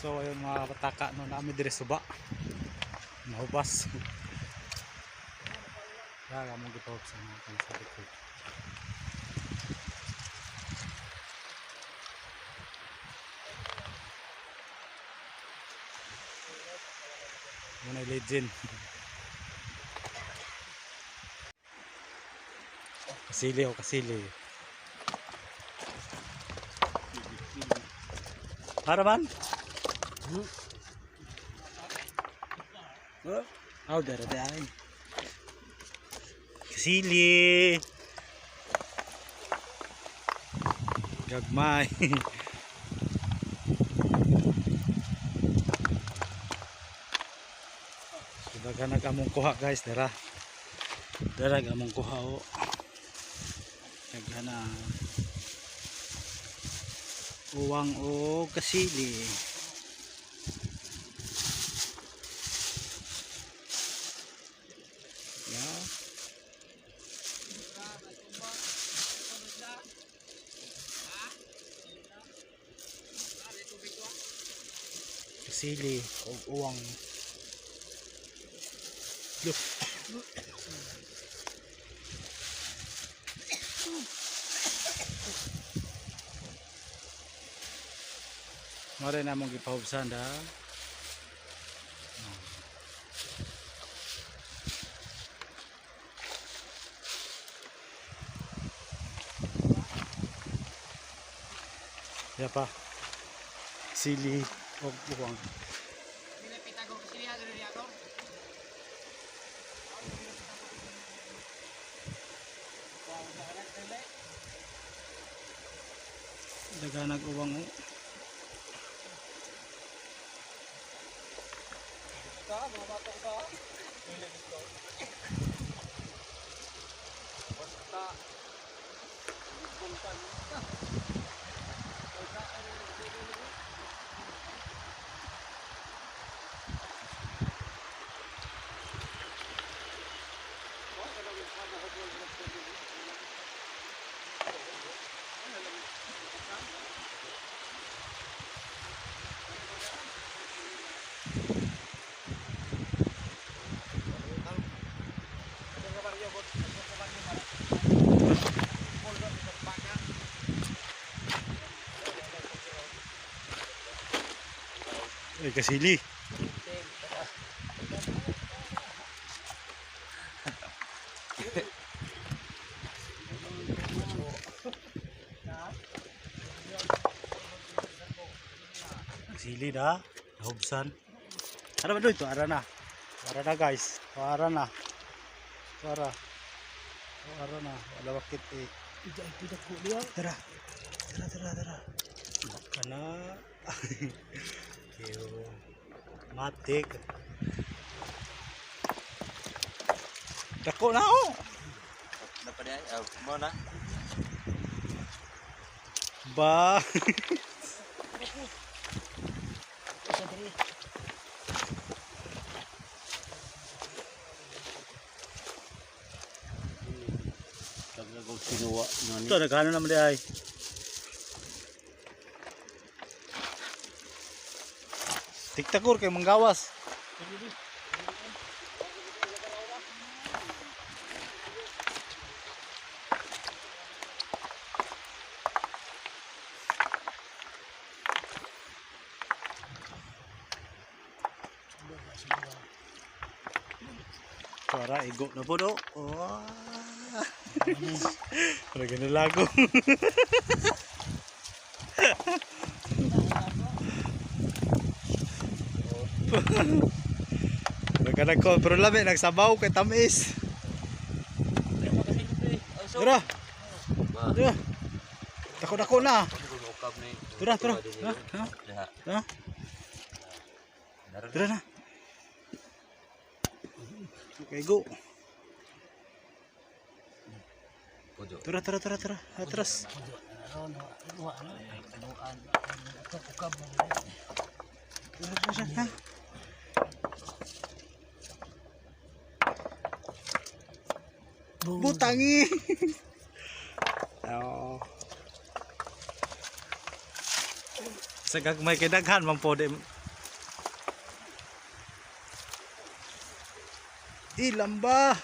So ayun, mga pataka, no, nami dire suba. Nahubas. Kaya among gipahop sa mga kan sa likod. Muna legend. Kasili o kasili. Para man? Oh, dara dara. Kasili. Gagmay. So daghan nag among kuha, guys, dara. Dara ag among kuha o. Daghan na. Uwang o kasili. Yeah. Kasili o uwang. Look. Mare na mong gipahubsan da. Ya pa. Sili og uwang. Daganag uwang o. Ay, kasili. Kasili da. Nahubsan. Ara ba ito? Ara na. Ara na, guys. Ara na. Ara. Ara na. Wala wakit eh. Tara. Tara, tara, tara. Kana. Kiyo. Matik. Dako na oh. Dapat ay, oh, mo na. Ba. Kagagaw sinuwa nani. Ito, naghano naman di ay. Tiktakur kay manggawas. Para igo na po do. Oh. Para ganalago. Nagkanag ko, pero lami, nagsabaw kay tamis. Tara, tara. Dako dako na. Tara, tara. Ha? Ha? Ha? Tara na. Okay, go. Tara, tara, tara, tara. Atras. Tara, tara, ha? Butangi. Oo. Sa gagmay kay daghan man po di Ilamba.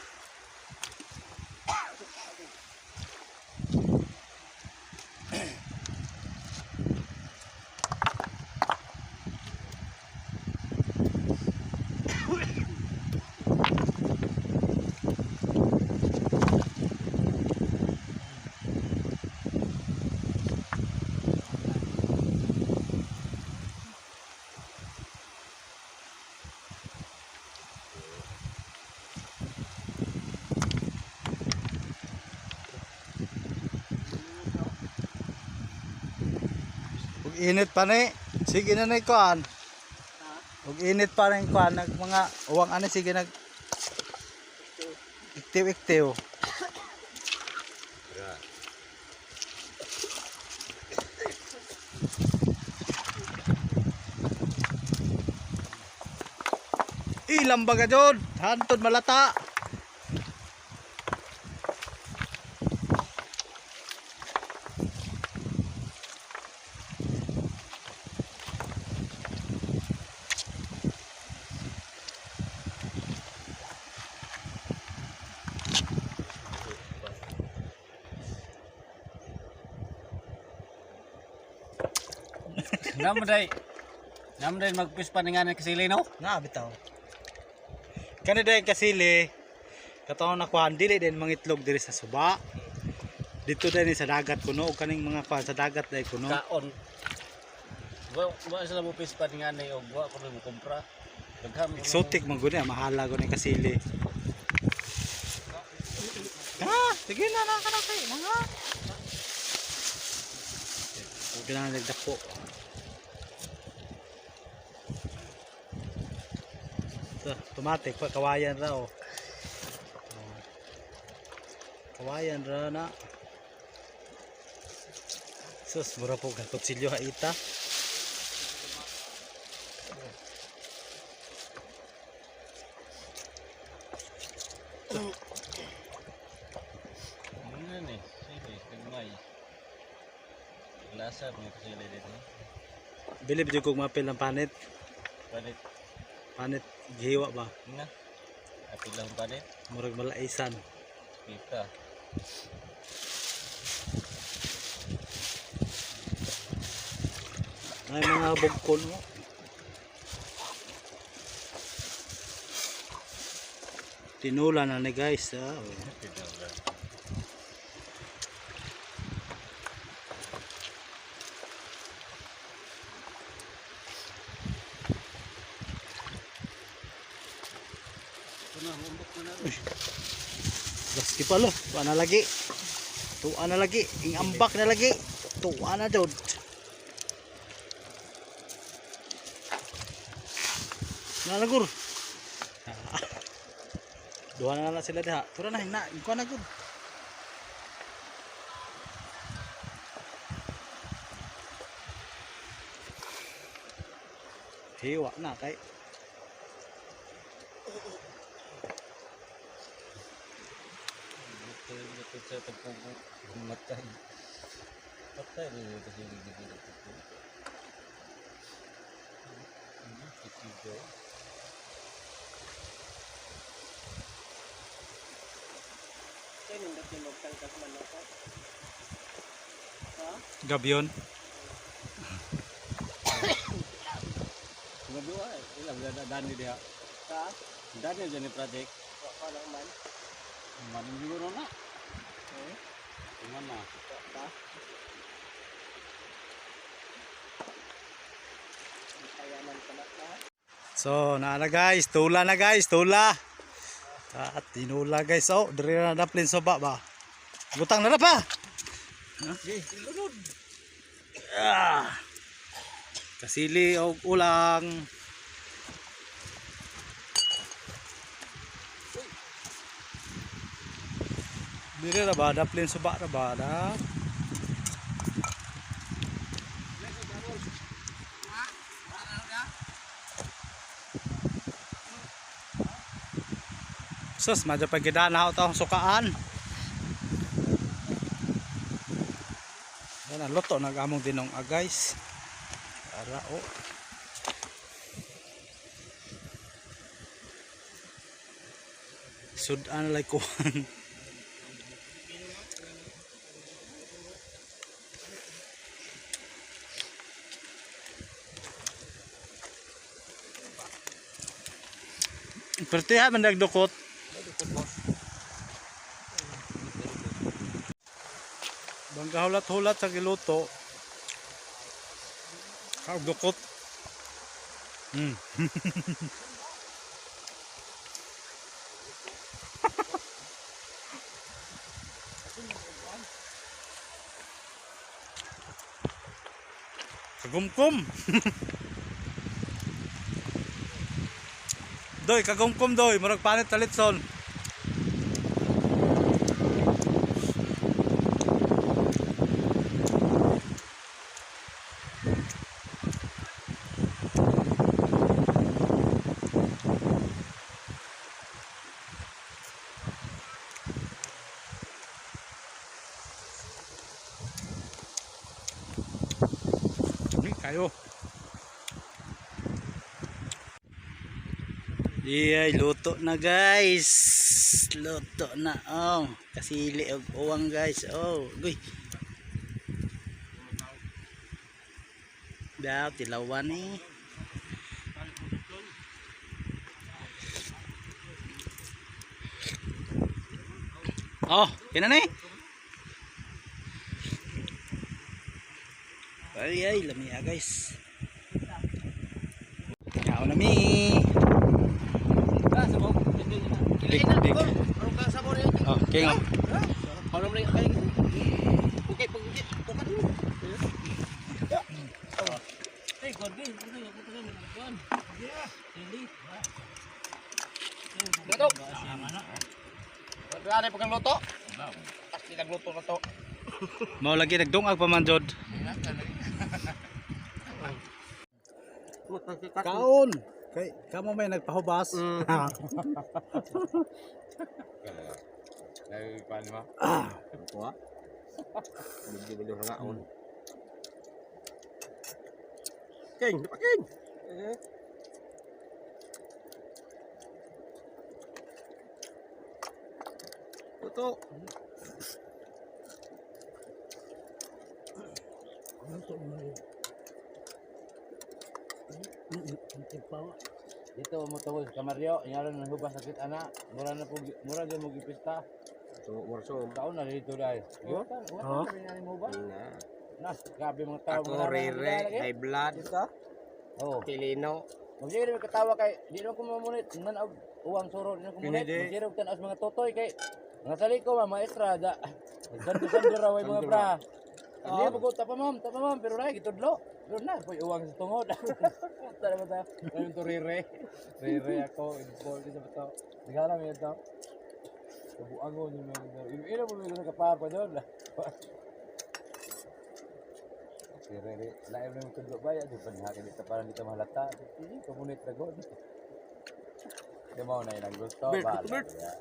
Ug init pa ni. Sige na ni kuan. Ug init pa rin kuan nag mga uwang ani sige nag iktiw iktiw. Ilamba ka jud, hantod malata. Namo day. Namo day magpis pa ni nga ni kasili no. Na bitaw. Kani dahil kasili, katong nakuhaan dili din mangitlog diri sa suba. Dito din sa dagat kuno ug kaning mga kuan sa dagat dai kuno. Kaon. Wa sila mo pis pa ni nga ni og wa ko mo kumpra. Daghan mo. Exotic man gud ni, mahala gud ni kasili. Ah, sige na na kana kay mga. Huwag na nagdako. Ito, tomate, kawayan ra oh. Oh. Kawayan ra na. Sus, mura po ka kutsilyo ha ita. Ano ni? Sili, gagmay. Lasa mo kasili dito. Bilib jud kog mapil ng panit. Panit Panit gihiwa ba? na. Apil lang panit. Murag malaisan. Pita. Ay mga bugkon mo. Tinula na ni guys. Ah, oh. Tinula. Gaski pa lo. Tuwa na lagi. Tuwa na lagi. Ingambak na lagi. Tuwa na jud. Nalagur. Ah. Duha na lang sila diha. Tura na na. Ikaw na gud. Hiwa na kay. Ito sa tagpugo. Matay. Patay rin kasi dito sa tagpugo. Kitigo. Gabyon. Gabi wa, ilang wala dani diha. Ha? Dani dyan ni project. Wa pa lang man. Man siguro na. Eh? Man na. Wa pa. Kayaman pa na ka. So, naa na guys, tula na guys, tula. At tinula guys, oh, diri na daplin soba ba. Butang na na pa. Lunod. Ah. Kasili og ulang. Diri ra ba daplin suba ra ba da? Sus, madyo pa gidana ako taong sukaan. Yan ang luto nag-among dinong ah, guys. Ara oh. Sudan like kuan. Pertiha man nagdukot. Bangga hulat-hulat sa giluto. Kaugdukot. Kagumkum. Doy, kagumkum doy, murag panit talitson. Ni kayo. Iyay, luto na guys. Luto na. Oh, kasili og uwang guys. Oh, guy. Daw tilawan eh. Oh, kina ni. Ay ay, lamia guys. Kao na mi. Big, big. Oh, king oh. Luto. Wala na pagkang luto. Pasti nagluto na to. Mao lagi nagdungag pa man jod. Kaon. Kay kamo may nagpahubas. Ay, paano ba? Kuha. Medyo medyo hangaon. King, di pa king. Eh. Luto. Dito mo tawag sa Kamaryo, ingalan ng hubas sakit ana, mura na po, mura gyud mo gipista. So, warso. Taon na dito dai. Oh? Oh. Mo ba? Na. Nas, grabe mga tao. Ako rere, high blood, Oh. tilino. Magsige rin katawa kay di naman ko mamunit man og uwang suro di naman ko mamunit. Magsige rin tan-aw sa mga totoy kay mga saliko ma maestra da. Sando-sando ra way mga bra. Hindi mo ko tapa ma'am, tapa ma'am pero ra gitudlo. Pero na poy uwang sa tungod. Puta na ba ta? Ngayon to rere. Rere ako involved sa bato. Nagala mi ito. Kabuangon yung mga ilo mo sa kapapa doon. Si Rere, lain mo yung tudlo ba? Di pa niya dito parang dito mahalata. Hindi, kamunit na god. Di mo na ilang gusto. Bert, Bahala Bert. kaya.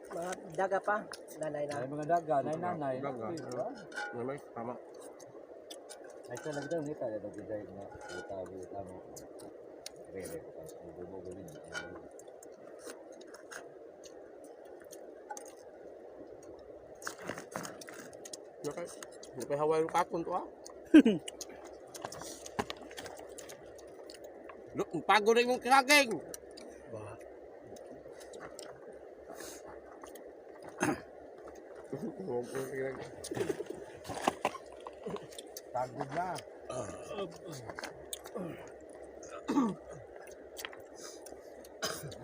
Mga daga pa, nanay Ay, mga daga, nay nanay. Daga. Nanay, tama. Ay, sa lang daw, ngita, daw gijay na. Buta, buta mo. Rere, bubo, bubo, Nakay Hawaii yung kakon to ah. Look, pagod na yung kaging. Pagod na.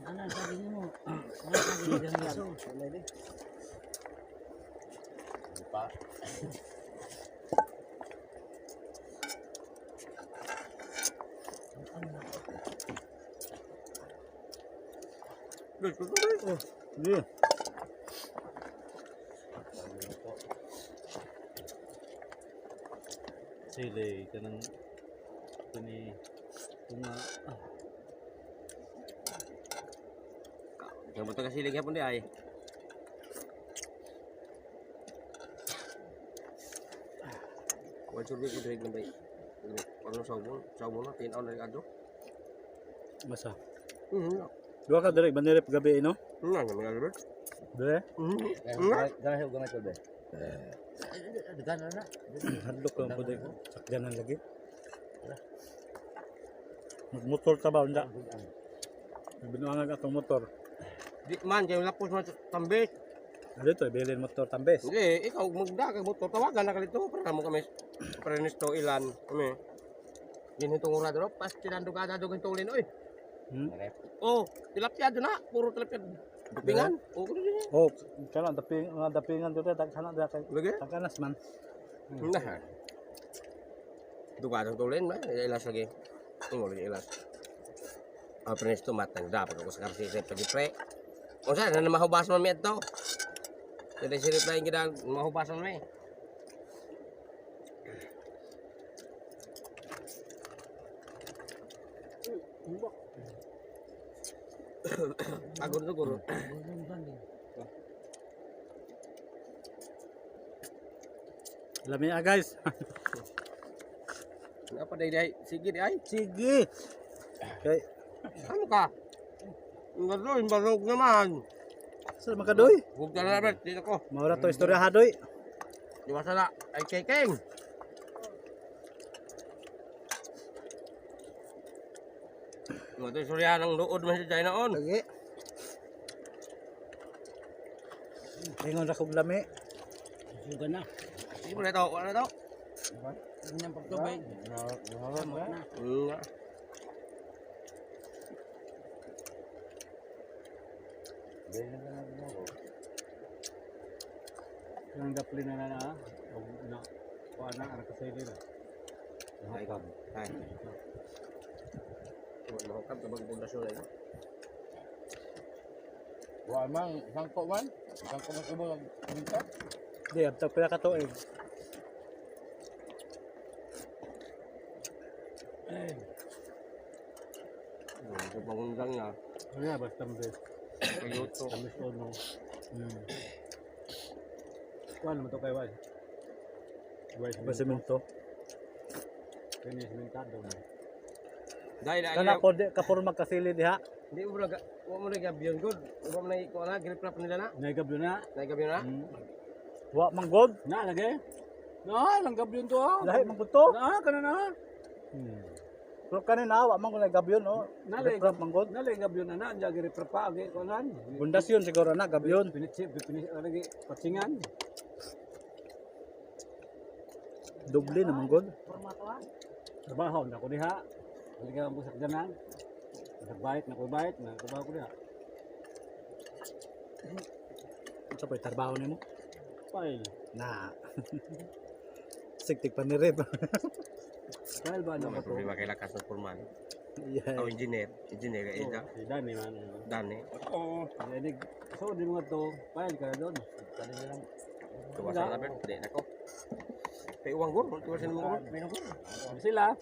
Ano sabi mo? Ano sabi mo? Di pa. Yeah. Sili kanang kani tunga. Yang betul kasi lagi pun dia ay. Kuan survey ko direct na bay. Ano sabon, sabon na tinaw na rin adto. Basa. Mhm. Duha ka dire banirip gabi no? Nga nga mga Albert. Dire. Ganahe gamay ko be. Gana na. Hadlok lang pud ko. Sakyanan lagi. Magmotor ta ba unda? Binuangan atong motor. Di man kay lapos man sa tambis. Dito bilin motor tambes. Hindi, ikaw magda kag motor tawagan na kalito para mo kami prenesto ilan kami. Ginhitong ura dro pas tinandugada do gintulin oy. Oh, tilapia do na, puro tilapia. Dupingan. Oh, kuno din. Oh, kana daping mga dapingan dito daghan na kay Lagi. takanas man. Nah. Dugadang tulin man, ilas lagi. Ingo lagi ilas. Ah, prenesto matang dapat ako sa karsi sa pagipre. Unsa na mahubas man mi adto? Dili silip lain gid mahubas man mi. Pagod to guro. Lami ah guys. Apa day day? Sige di ay. Sige. Kay Ano ka? Balog, balog naman. sa makadoy. Huwag ka na Robert, dito ko. Maura to istorya hadoy. Iwasan na. Ay, kekeng. Mga ito istorya ng luod man si China on. Lagi. Ingon ra kog lami. Suga na. Sige mo na ito, wala na ito. Ganyan pagtubig. Samot na. Nga. Ang dapli na na na. Na. Kuha na ara kasi nila. Ay, ay. Huwag mahukab, kapag pundasyon na ito. Wa man sangko man. Sangko man subo dito. Di abtag pila ka tuig. Ito pangundang na. Ano na basta mo. Kayuto. Tamis ono. Kuha naman to kay Wai. Wai Basimento. Kini simentado na. Dahil na, Kana po di kapor magkasili diha. hindi mo na, huwag mo na gabiyon good. Huwag mo na ikuha na, grip na nila na. Naigabyo na. Naigabyon na. Wa man god. Na lagi. Na, lang gabyon to ah. Lahi man gud to. Na kana na. Pero kanina wa man gud gabyon no. Nalay Riprap man gud. Na lang gabyon na na, andiya giri prapa agi kunan. Pundasyon siguro na gabyon. Pinitsi, pinit lagi patsingan. Doble na man gud. Trabaho na ko diha. Halika ang busak danan. Nagbait na ko bait na trabaho ko diha. Unsa pa'y trabaho nimo? File. Na. Sigtig panirip. File ba Ano na may ko to? problema kay lakas ng purman. Yeah. Ako engineer, engineer ka ida. Si Dani man. Dani. Oo. Jadi so di mga to, file ka na doon. Tuwasan na Bert, di na ko. Pay uwang guro, tuwasan mo guro. Sila,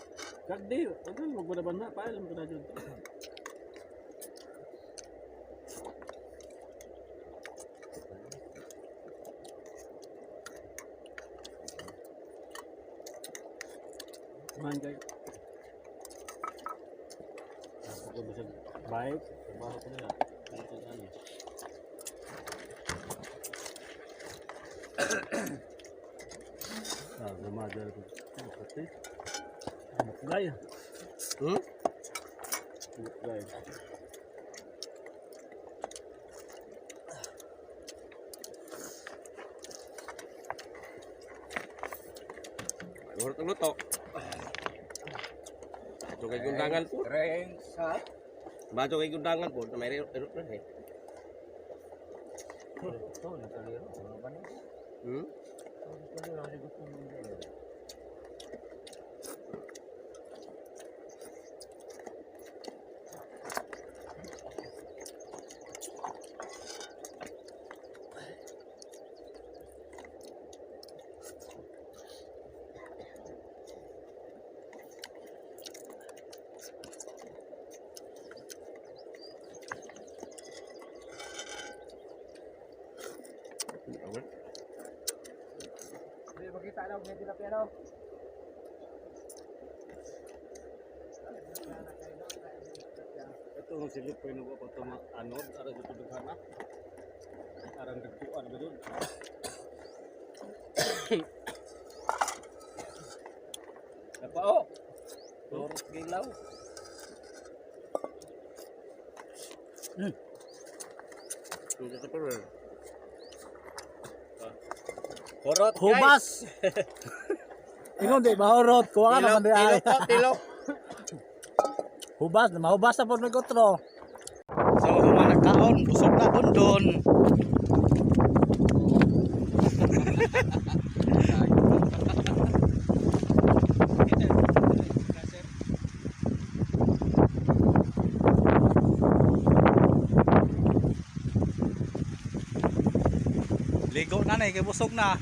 kagdi, ano magbudaban na, file mo na doon. Man kay. Ako ba sa bike? Trabaho ko nila. Ito ano. Ah, gumadal ko. Pati. Bukgay. Bukgay. Guro itong luto. Bato kay gundangan po. Drinks ha. Bato kay gundangan po. May erot na eh. Ito nagkaliro. Ano ba ni? Hindi makita na og tilapia no. Ito Ito ang silip ko yung pa ito mga anod. Aran dito dughana. Aran dagkuan ba doon? Napao. Turot gilaw. Hindi sa pero. Kurot, guys. Hubas. Ingon di mahurot kuha ka naman di ay. Tilok, tilok. Hubas, mahubas na po ng otro. So human nagkaon, busog na bundon. Ligo na na, kay busog na.